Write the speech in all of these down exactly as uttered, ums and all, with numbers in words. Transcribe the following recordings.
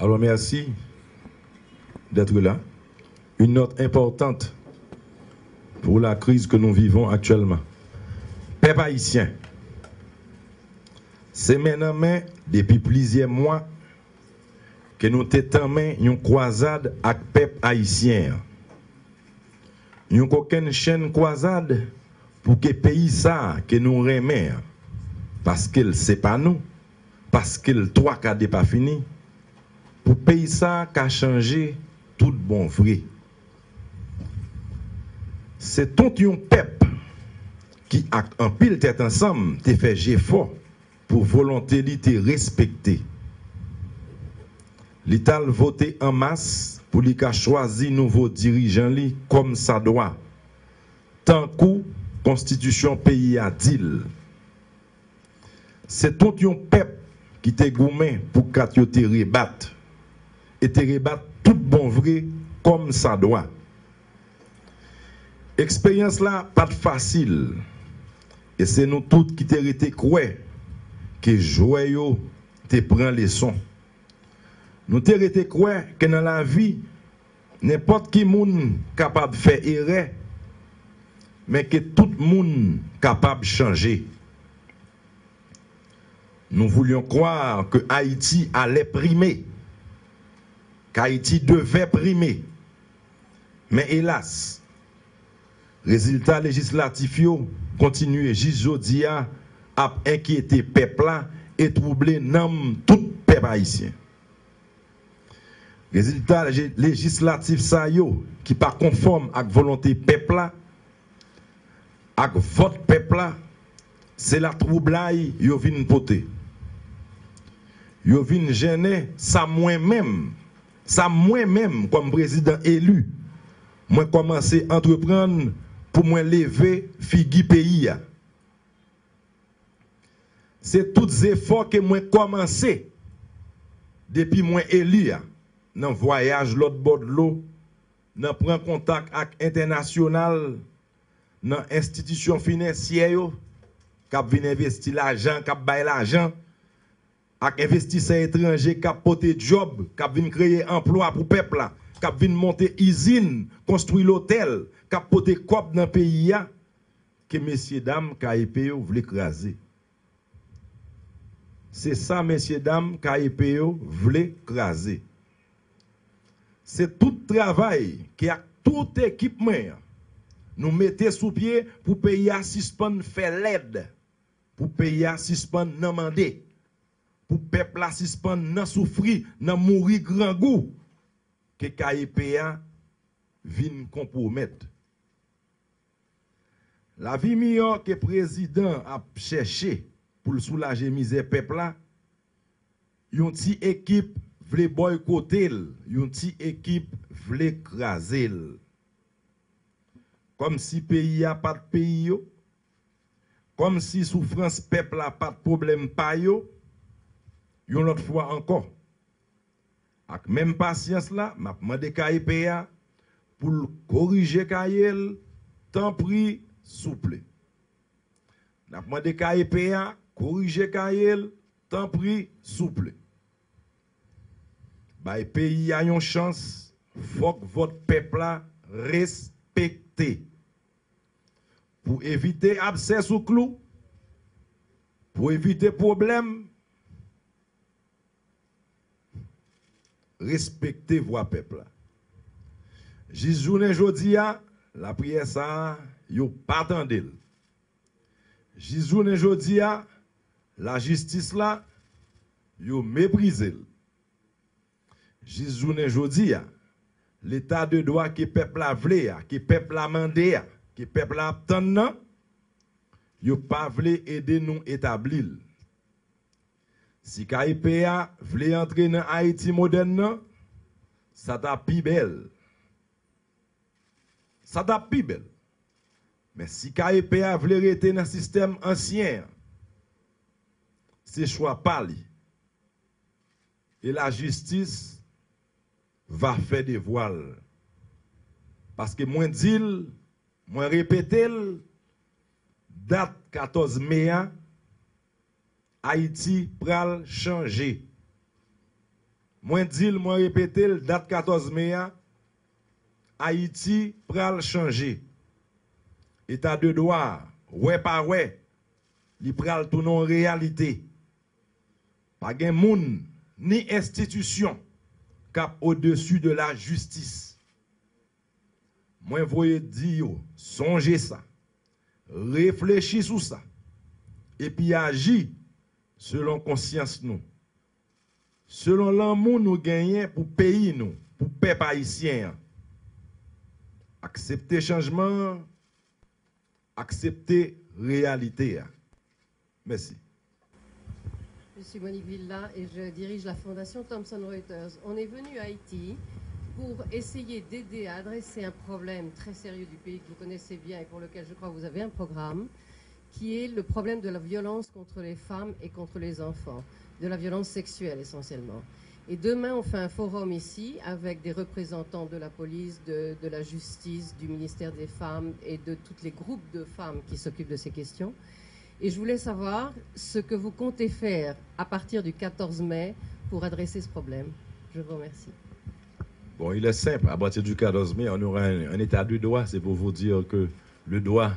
Alors, merci d'être là. Une note importante pour la crise que nous vivons actuellement. Pèp ayisyen, se men nan men depi plizyè mwa ke nou te tanmen yon kwazad ak pèp ayisyen an. Yon kokennchenn kwazad pou ke peyi sa a ke nou renmen an, paske l se pa nou, paske l twa ka depafini, pou peyi sa a ka chanje tout bon vre. Se tout yon pèp ki, ak anpil tèt ansanm, te fè jefò pou volonte li te respekte. Li t al vote an mas pou li ka chwazi nouvo dirijan li kòmsadwa, tankou konstitisyon peyi a di l. Se tout yon pèp ki te goumen pou kat yo te rebat, e te rebat tout bon vre kòmsadwa. Eksperyans la pa t fasil, e se nou tout ki te rete kwè ke jwè yo te pran leson. Nou te rete kwè ke nan lavi, nenpòt ki moun kapab fè erè, men ke tout moun kapab chanje. Nous voulions croire que Haïti allait primer, qu'Haïti devait primer. Men elas, rezilta lejislatif yo kontinye jis jodi a ap enkyete pèp la e twouble nanm tout pèp ayisyen. Rezilta je- lejislatif sa yo ki pa konfòm ak volonte pèp la, ak vòt pèp la, se latwoublay yo vin pote. Yo vin jennen sa mwen menm, sa mwen menm kòm prezidan eli, mwen kòmanse antreprann pou mwen leve figi peyi a. Se tout zefò ke mwen kòmanse depi mwen eli a, nan vwayaj lòt bò dlo, nan pran kontak ak entènasyonal, nan enstitisyon finansyè yo k ap vin envesti lajan, k ap bay lajan, ak envestisè etranje k ap pote djòb, k ap vin kreye anplwa pou pèp la, k ap vin monte izin, konstwi lotèl, k ap pote kòb nan peyi a, ke mesyedam K E P yo vle kraze. Se sa mesyedam K E P yo vle kraze. Se tout travay ke ak tout ekip mwen an, nou mete sou pye pou peyi a sispann fè lèd, pou peyi a sispann nan mande, pou pèp la sispann nan soufri, nan mouri grangou, ke K E P a vin konpwomèt. Lavi miyò ke prezidan ap chèche pou l soulaje mizè pèp la, yon ti ekip vle bòykote l, yon ti ekip vle kraze l. Kòmsi peyi a pa t peyi yo, kòmsi soufrans pèp la pa t pwoblèm pa yo, yon lòt fwa ankò. Ak menm pasyans la, m ap mande K E P a pou l korije kaye l, tanpri, souple. N ap mande K E P a korije kaye l, tanpri, souple. Bay peyi a yon chans, fòk vòt pèp la respekte. Pou evite absè sou klou, pou evite pwoblèm, respekte vwa pèp la. Jis jounen jodi a, lapriyè sa a, yo pa tande l. Jis jounen jodi a, lajistis la, yo meprize l. Jis jounen jodi a, leta de dwa ke pèp la vle a, ke pèp la mande a, ke pèp la ap tann nan, yo pa vle ede nou etabli l. Si K E P a vle antre nan Ayiti modèn nan, sa t ap pi bèl. Sa t ap pi bèl. Men si K E P a vle rete nan sistèm ansyen an, se chwa pa li. E lajistis va fè devwa l. Paske mwen di l, mwen repete l, dat katòz me a, Ayiti pral chanje. Mwen di l, mwen repete l, dat katòz me a, Ayiti pral chanje. Eta de dwa a, wè pa wè, li pral tounen yon reyalite. Pa gen moun ni enstitisyon k ap odesi de lajistis. Mwen voye di yo, sonje sa, reflechi sou sa, epi aji selon konsyans nou, selon lanmou nou genyen pou peyi nou, pou pèp ayisyen an. Aksepte chanjman an, aksepte reyalite a. Mèsi. Je suis Monique Villa et je dirige la Fondation Thomson Reuters. On est venu à Haïti pour essayer d'aider à adresser un problème très sérieux du pays que vous connaissez bien et pour lequel je crois que vous avez un programme, qui est le problème de la violence contre les femmes et contre les enfants, de la violence sexuelle essentiellement. Et demain, on fait un forum ici avec des représentants de la police, de, de la justice, du ministère des Femmes et de tous les groupes de femmes qui s'occupent de ces questions. Et je voulais savoir ce que vous comptez faire à partir du quatorze mai pour adresser ce problème. Je vous remercie. Bon, il est simple. À partir du quatorze mai, on aura un, un état de droit. C'est pour vous dire que le droit,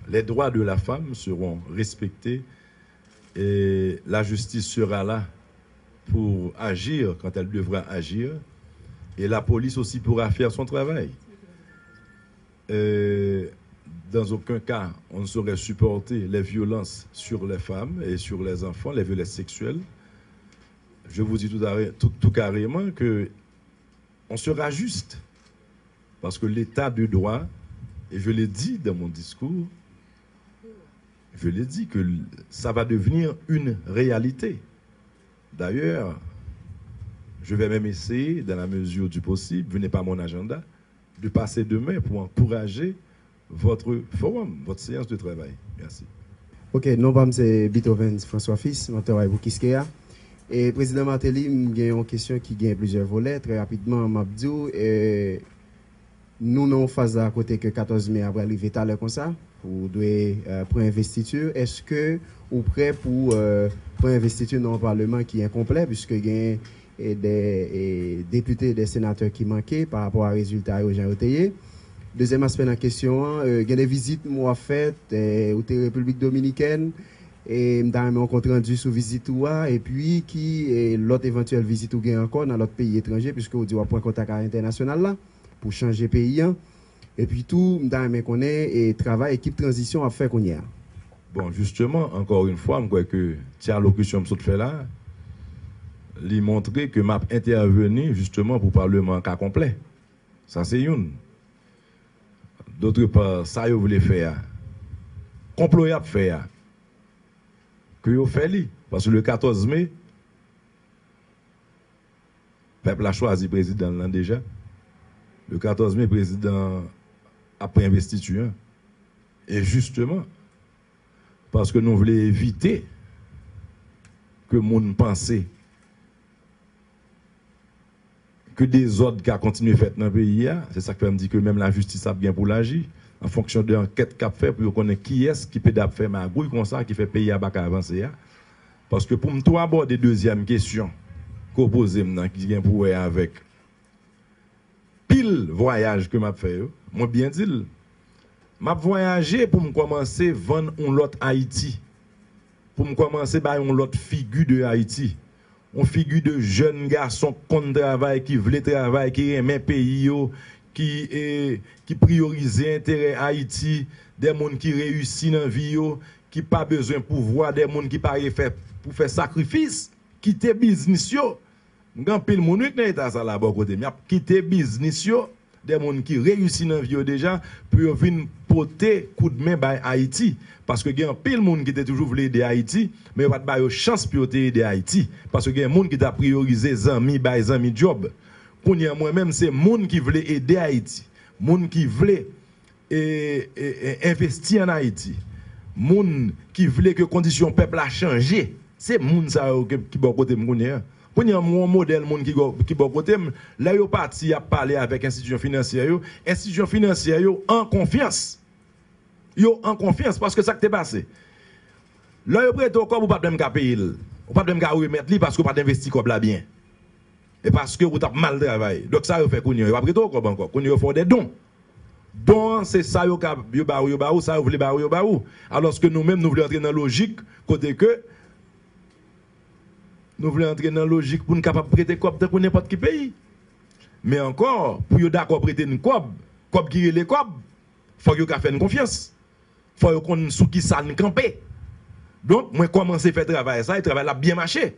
les droits de la femme seront respectés et la justice sera là pour agir quand elle devra agir et la police aussi pourra faire son travail. Euh, dans aucun cas, on ne saurait supporter les violences sur les femmes et sur les enfants, les violences sexuelles. Je vous dis tout, à- tout- tout carrément que on sera juste. Parce que l'état de droit, et je l'ai dit dans mon discours, je l'ai dit que ça va devenir une réalité. D'ailleurs, je vais même essayer, dans la mesure du possible, je n'ai pas mon agenda, de passer demain pour encourager votre forum, votre séance de travail. Merci. Ok, non pa m se Beethoven François Fils, mwen ap travay pou Kiskeya. E Prezidan Martelly, m gen yon kesyon ki gen plizyè volè. Trè rapidman, m ap di w, e, nou nan yon faz la kote ke katòz me a pral rive talè konsa, ou dwe e, pran envestiti. Èske ou prè pou e, pran envestiti nan yon paleman ki enkonplè, piske gen e, de e, depite, de senatè ki manke pa rapò a rezilta yo jan yo te ye? Dezyèm aspè nan kesyon an, e, gen de vizit m wè w ap fè, e, ou te Repiblik Dominikèn, e m ta renmen yon kont randi sou vizit ou a, epi ki e, lòt evantyèl vizit ou gen ankò nan lòt peyi etranje, piske ou di w ap pran kontak a entènasyonal la pou chanje peyi an. Epi tou, m ta renmen konnen e, travay ekip tranzisyon ap fè kounye a. Bon, justement, encore une fois, m kwè ke ti alokisyon m sot fè la, li montre ke m ap entèveni justement pou paleman an ka konplè. Sa se youn. D'autre part, sa yo vle fè a, konplo y ap fè a, ke yo fè li. Paske le katòz me, pèp la chwazi prezidan l lan deja. Le katòz me, prezidan an ap pran envestiti an. E jisteman, paske nou vle evite ke moun panse ke dezòd ka kontinye fèt nan peyi a, se sa k fè m di ke menm lajistis ap gen pou l aji, an fonksyon de ankèt k ap fè pou yo konnen kiyès ki pede ap fè magouy konsa ki fè peyi a pa ka avanse a. Paske pou m tou abòde dezyèm kesyon ke w poze m nan ki gen pou wè avèk pil vwayaj ke m ap fè yo, mwen byen di l, m ap vwayaje pou m kòmanse vann yon lòt Ayiti, pou m kòmanse bay yon lòt figi de Ayiti, yon figi de jèn gason k konn travay, ki vle travay, ki renmen peyi yo, ki e, ki priyorize enterè Ayiti, de moun ki reyisi nan vi yo, ki pa bezwen pouvwa, de moun ki pare fè, pou fè sakrifis, kite biznis yo. M gen anpil moun wi k nan eta sa la bò kote m, y ap kite biznis yo, de moun ki reyisi nan vi yo deja, pou yo vin pote koudmen bay Ayiti. Paske gen anpil moun ki te toujou vle ede Ayiti, men yo pa t ba yo chans pou yo te ede Ayiti. Paske gen moun ki ta priyorize zanmi, bay zanmi djòb. Kounye a mwen menm se moun ki vle ede Ayiti, moun ki vle e, e, e, envesti ann Ayiti. Moun ki vle ke kondisyon pèp la chanje, se moun sa yo ke, ki bò kote m kounye a. Kounye a, m gen yon modèl moun ki, ki bò kote m, lè yo pati y ap pale avèk enstitisyon finansyè yo, enstitisyon finansyè yo an konfyans. Yo an konfyans, paske sa k te pase? Lè yo prete w kòb, ou pa t menm ka peye l. Ou pa t menm ka remèt li paske ou pa t envesti kòb la byen. E paske ou t ap mal travay. Donk sa yo fè kounye a, yo p ap rete w kòb ankò. Kounye a yo fè w de don. Don an, se sa yo ka, yo ba ou, yo ba ou, sa yo vle ba ou, yo ba ou. Alòske nou menm, nou vle antre nan lojik kote ke nou vle antre nan lojik pou n kapab prete kòb tankou nenpòt ki peyi. Men ankò, pou yo dakò prete n kòb, kòb ki rele kòb, fòk yo ka fè n konfyans. Fò yo konn sou ki sa n kanpe. Donk, mwen kòmanse fè travay sa, e travay la ap byen mache.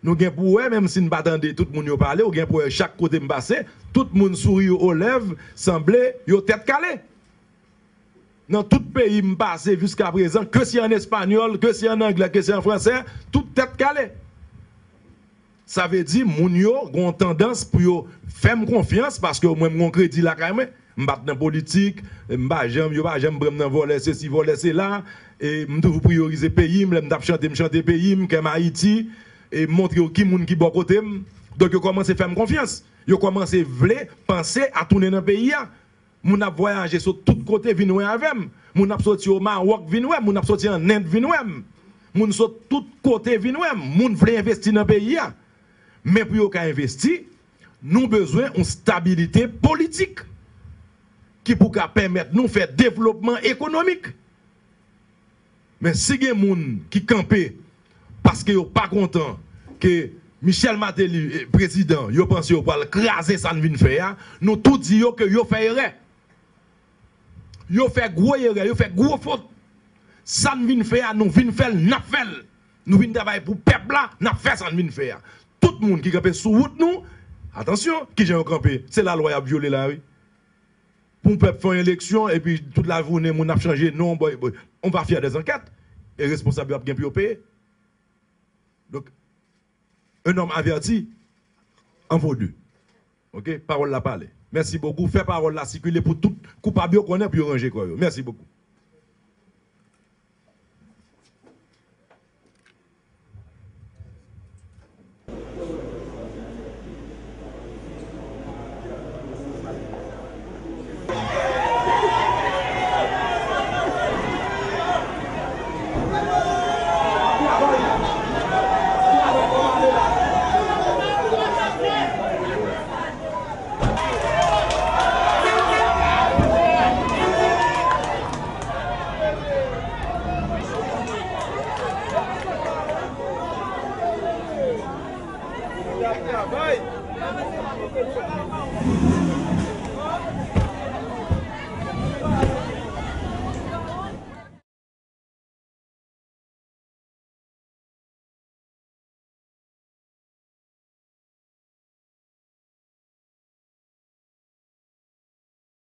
Nou gen pou wè, menm si n pa tande tout moun yo pale, ou gen pou wè chak kote m pase, tout moun souri o lèv, sanble yo tèt kale. Nan tout peyi m pase jiska prezan, ke se an espanyòl, ke se an anglè, ke se an fransè, tout tèt kale. Sa vle di, moun yo gen yon tandans pou yo fè m konfyans, paske mwen, m gen yon kredi lakay mwen. M pa t nan politik, m pa janm, yo pa janm pran m nan vòlè sesi, vòlè sela. E m toujou priyorize peyi m, lè m t ap chante, m chante peyi m, kè m Ayiti, e m montre yo ki moun ki bò kote m. Donk, yo kòmanse fè m konfyans. Yo kòmanse vle panse a tounen nan peyi a. Moun ap vwayaje sot tout kote vin wè avè m. Moun ap soti o Mawòk vin wè m. Moun ap soti an End vin wè m. Moun sot tout kote vin wè m. Moun vle envesti nan peyi a. Men pou yo ka envesti, nou bezwen yon stabilite politik ki pou ka pèmèt nou fè devlopman ekonomik. Men si gen moun ki kanpe paske yo pa kontan ke Michel Martelly, eh, prezidan, yo panse yo pral kraze sa n vin fè a, nou tou di yo ke yo fè erè. Yo fè gwo erè, yo fè gwo fot. Sa n vin fè a, nou vin fè l, n ap fè l. Nou vin travay pou pèp la, n ap fè sa n vin fè a. Tout moun ki kanpe sou wout nou, atansyon, kijan yo kanpe, se lalwa y ap vyole la, wi. Pou yon pèp fè yon eleksyon, epi tout lajounen, moun ap chanje non, boy, boy. On va faire des enquêtes. E responsab yo ap gen pou yo peye. Donk, un homme averti en vaut deux. Ok? Pawòl la pale. Mèsi bokou. Fè pawòl la sikile pou tout koupab yo konnen pou yo ranje kò yo. Mèsi bokou.